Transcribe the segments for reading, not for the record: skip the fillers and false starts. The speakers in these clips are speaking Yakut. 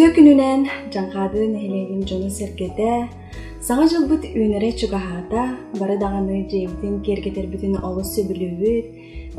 Үтүө күнүнэн Дьаҥхаады нэһилиэгин дьоно-сэргэтэ, Саҥа дьылбыт үүнэрэ чугаһаата, бары даҕаны дьиэбитин киэргэтэрбитин олус сөбүлүүбүт,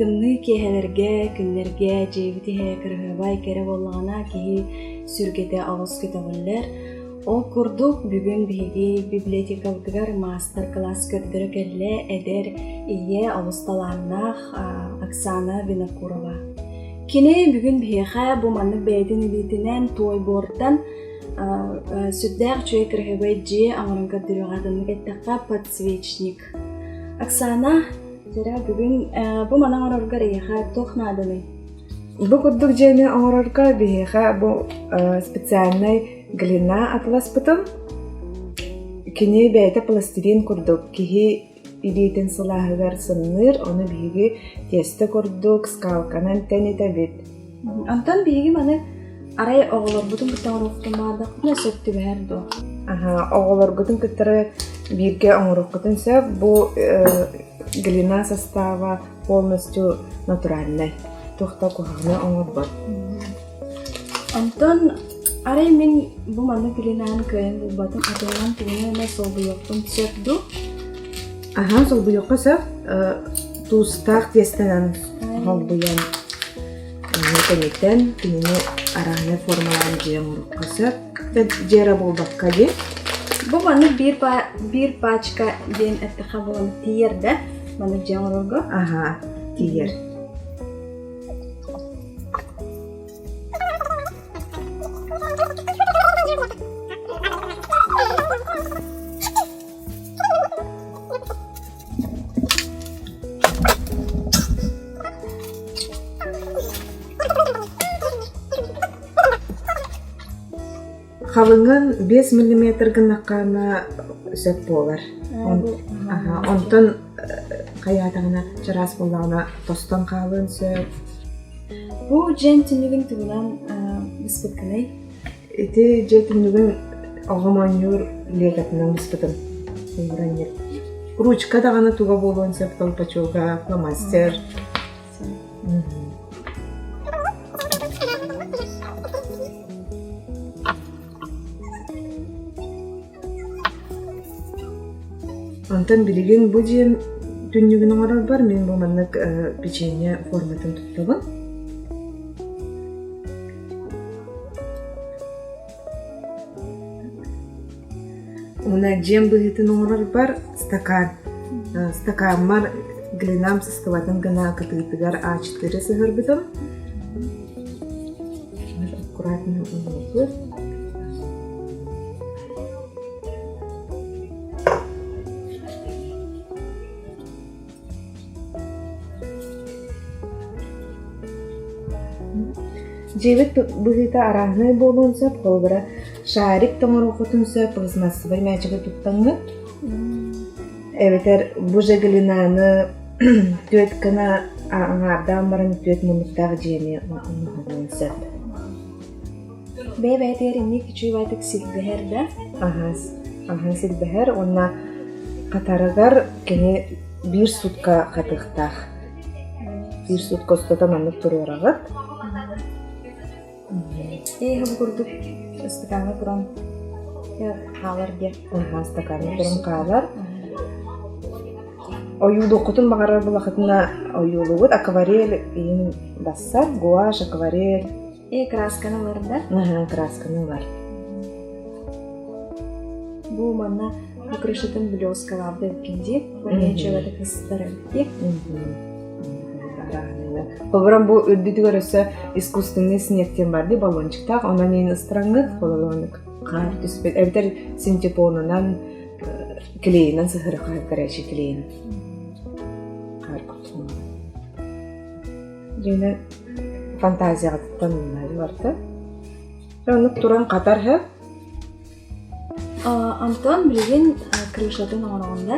тымныы киэһэлэргэ, күннэргэ дьиэбит иһэ кыраһыабай кэрэ буоллаҕына киһи сүргэтэ олус көтөҕүллэр. Ол курдук бүгүн биһиги библиотекабытыгар маастар-кылаас көрдөрө кэллэ эдэр ийэ олус талааннаах Оксана Винокурова. Кини бүгүн биһиэхэ бу маннык бэйэтин илиитинэн туойбуортан сүрдээх үчүгэй кыраһыабай дьиэ оҥорон көрдөрүөҕэ атыннык эттэххэ подсвечник. Оксана, дьэрэ бүгүн бу маны оҥороргор эйиэхэ туох нааданый? Бу курдук дьиэни оҥорорго биһиэхэ бу специальнай глина атыласпытым. Кини бэйэтэ пластилин курдук киһи илиитин сылааһыгар сымныыр, ону биһиги тиэстэ курдук скалканан тэнитэбит. Онтон биһиги маны арай оҕолорбутун кытта оҥоруохпутун баҕардахпытына сөп түбэһэр дуо? Аһа, оҕолоргутун кыттары бииргэ оҥоруоххутун сөп. Бу глина состава полностью натуральнай. Туох да куһаҕаны оҥорбот. Онтон арай мин бу маннык глинаны кыайан булбатым, атынынан тугунан эмэ солбуйуохпун сөп дуу? Аһа, солбуйуохха сөп. Туустаах тиэстэнэн холбуйан тэнитэн кинини арааһынай формалаан дьиэ оҥоруохха сөп. Дьиэ эрэ буолбакка дии. Бу маннык биир, биир пачка диэн эттэххэ буолан тиийэр да маннык дьиэ оҥорорго? Аһа, тиийэр. Халыҥын 5 миллиметр гыннаххына сөп буолар. Онтон хайаатаҕына чараас буоллаҕына тостон хаалыан сөп. Бу дьиэн түннүгүн тугунан быспыккыный? Ити дьиэ түннүгүн оҕом оонньуур леготынан быспытым. Ручка даҕаны туга буолуон сөп колпачога, фломастер. Онтон билигин бу дьиэм түннүгүн оҥорорбор мин бу маннык печенье форматын туттабын. Уонна дьиэм быһыытын оҥорорбор стакан. Стакаммар глинам сыстыбатын гына кытыытыгар А4 сыһыарбытым. Аккуратно оҥорбут. Дьиэбит быһыыта арааһынай буолуон сөп, холобура, шарик тоҥоруоххутун сөп, пластмассовай мээчиги туттаҥҥыт. Эбэтэр бу же глинаны түөрт гына аҥаардаан баран түөрт муннуктаах дьиэни оҥоһуон сөп. Бэйэ-бэйэтигэр инник үчүгэйдик силбэһэр да? Аһа, аһа силбэһэр уонна хатарыгар кини биир сутка хатыахтаах. Биир сутка устата маннык туруораҕыт. Ээ, бу курдук ыстакааҥҥа туран хаалар диэн. Аһа, ыстакааҥҥа туран хаалар. Ойуулуоххутун баҕарар булахытына ойуулугут акварель иһин бассар, гуашь, акварель Ээ, красканы ылар да? Аһа, красканы ылар. Бу манна бу крышатын блескалаабыт эбиккин дии. Уонна кыстар эбит дии. Холобура бу үрдүтүгэр өссө искусственный снег диэн бар дии баллончиктаах, онон иин ыстараҥҥыт, хололоонук хаар түспүт. Эбэтэр синтепонунан клейинэн сыһырыха горячий клейин. Хаар курдук. Дьиҥинэн фантазияҕытыттан барда. Оннук туран хатар һэ. Антон билигин крышатын оҥороҕун да?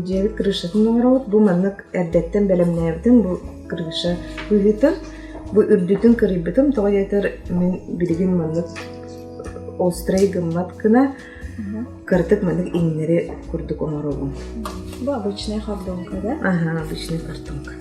Дьиэбит крышатын оҥоробут. Бу маннык эрдэттэн бэлэмнээбитим бу крыша быһыытын. Бу үрдүтүн кырыйбытым. Тоҕо диэтэр мин билигин маннык острай гыммат гына кыратык маннык иҥнэри курдук оҥоробун. Бу обычная картонка, да? Ага, обычная картонка.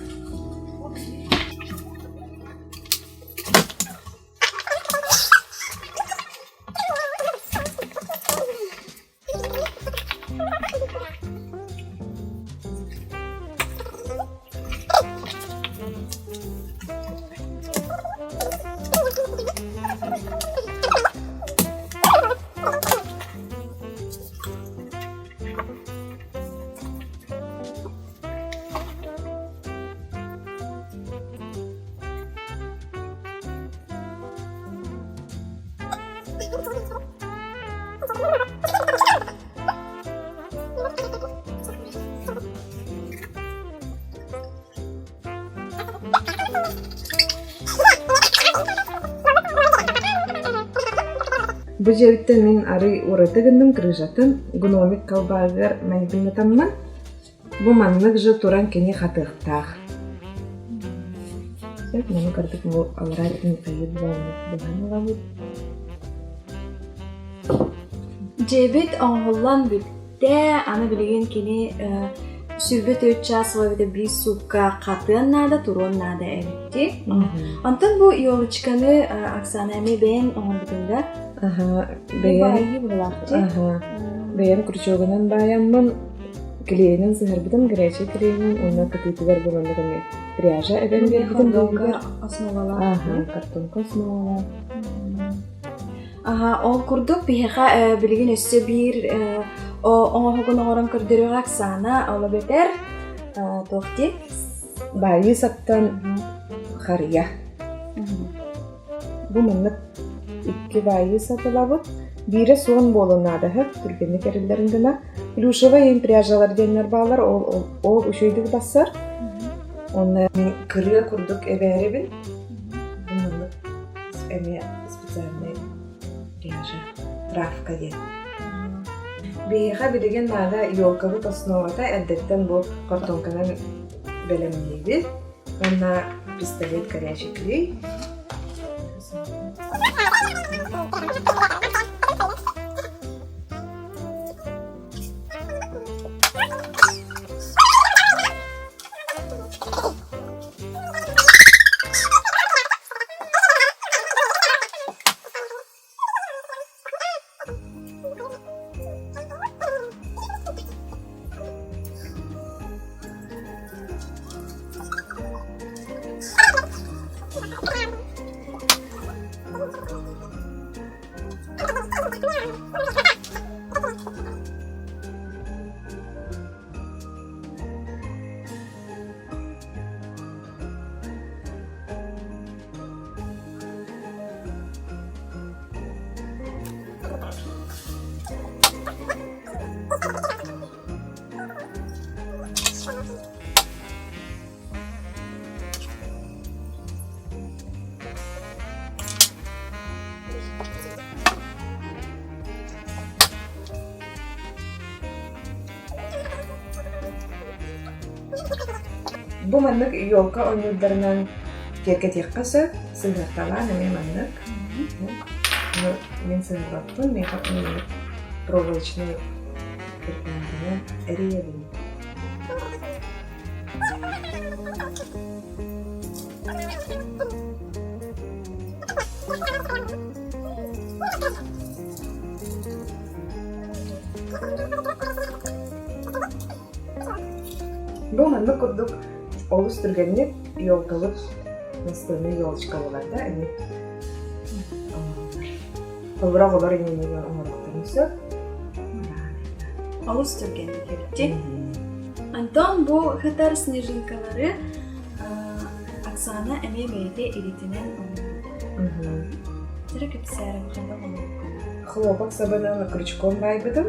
Бу дьиэбиттэн мин арый ураты гынным крышатын гномик халбаагар майгыннатаммын бу маннык же туран кини хатыахтаах. Сөп, маны кырдык бу аллараа итин хайыы быһан ылабыт. Дьиэбит оҥоһуллан бүттэ, аны билигин кини 24 чаас эбэтэр биир суукка хатыан наада, туруон наада эбит. Онтон бу елочканы Оксана эмиэ бэйэҥ оҥорбутуҥ да? Аха, бэйэм Аха, бэйэм крючогунан баайаммын клейинэн сыһарбытым, горячай клейинэн уонна кытыытыгар бу маннык эмиэ пряжа эбэн биэрбитим Картонка основалаах. Аха, картонка основалаах. Аха, ол курдук биһиэхэ билигин өссө биир оҥоһугун оҥорон көрдөрүөҕэ Оксана, ол эбэтэр туох дии? Баайыы саптан харыйа. Бу маннык икки баайыы сатылабыт. Биирэ суон буолуон наада түргэнник эриллэрин гына. Плюшевай пряжалар диэннэр бааллар, ол, ол, ол үчүгэйдик бассар. Онно мин кырыа курдук эбээрибин. Бу маннык эмиэ специальный пряжа, травка диэн. Биһиэхэ билигин наада елкабыт основата эрдэттэн бу картонканан бэлэмниибит. Уонна пистолет горячий клей. Бу маннык елка ойуурдарынан киэргэтиэххэ сөп, сыһыарталаан эмиэ маннык. Мин сыһыарбаппын, миэхэ проволочнай кирпииччэнэн эрийэбин. Бу маннык курдук олус түргэнник елкабыт настольнай елочка буолар да эмиэ Холобура оҕолор иннинигэр оҥоруохтарын сөп. Олус түргэнник эбит. Антон бу хытар снежинкалары Оксана эмиэ бэйэтэ илиитинэн оҥорбут. Эрэ кэпсээрим хайдах оҥорбуккун? Хлопок сабынан крючком баайбытым.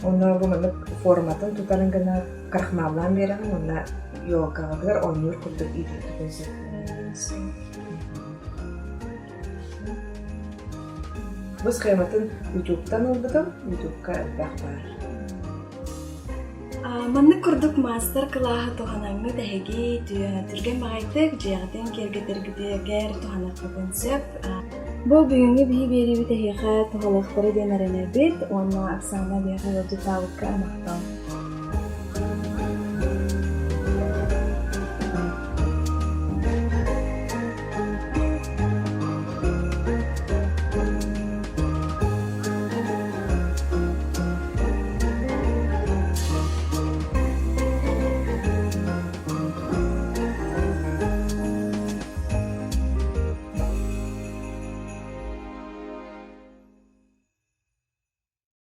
Онно бу маннык форматын тутарын гына крахмаллаан биэрэҕин уонна елкаҕытыгар оонньуур курдук иитиэххитин сөп. Бу схематын Ютубтан ылбытым, Ютубка элбэх баар. Маннык курдук маастар-кылааһы туһанаҥҥыт эһиги түргэн баҕайытык дьиэҕитин киэргэтэргитигэр туһаныаххытын сөп. Бу бүгүҥҥү биһи биэриибит эһиэхэ туһалыахтара диэн эрэнэбит уонна Оксана биһиэхэ ыалдьыттаабыкка махтал.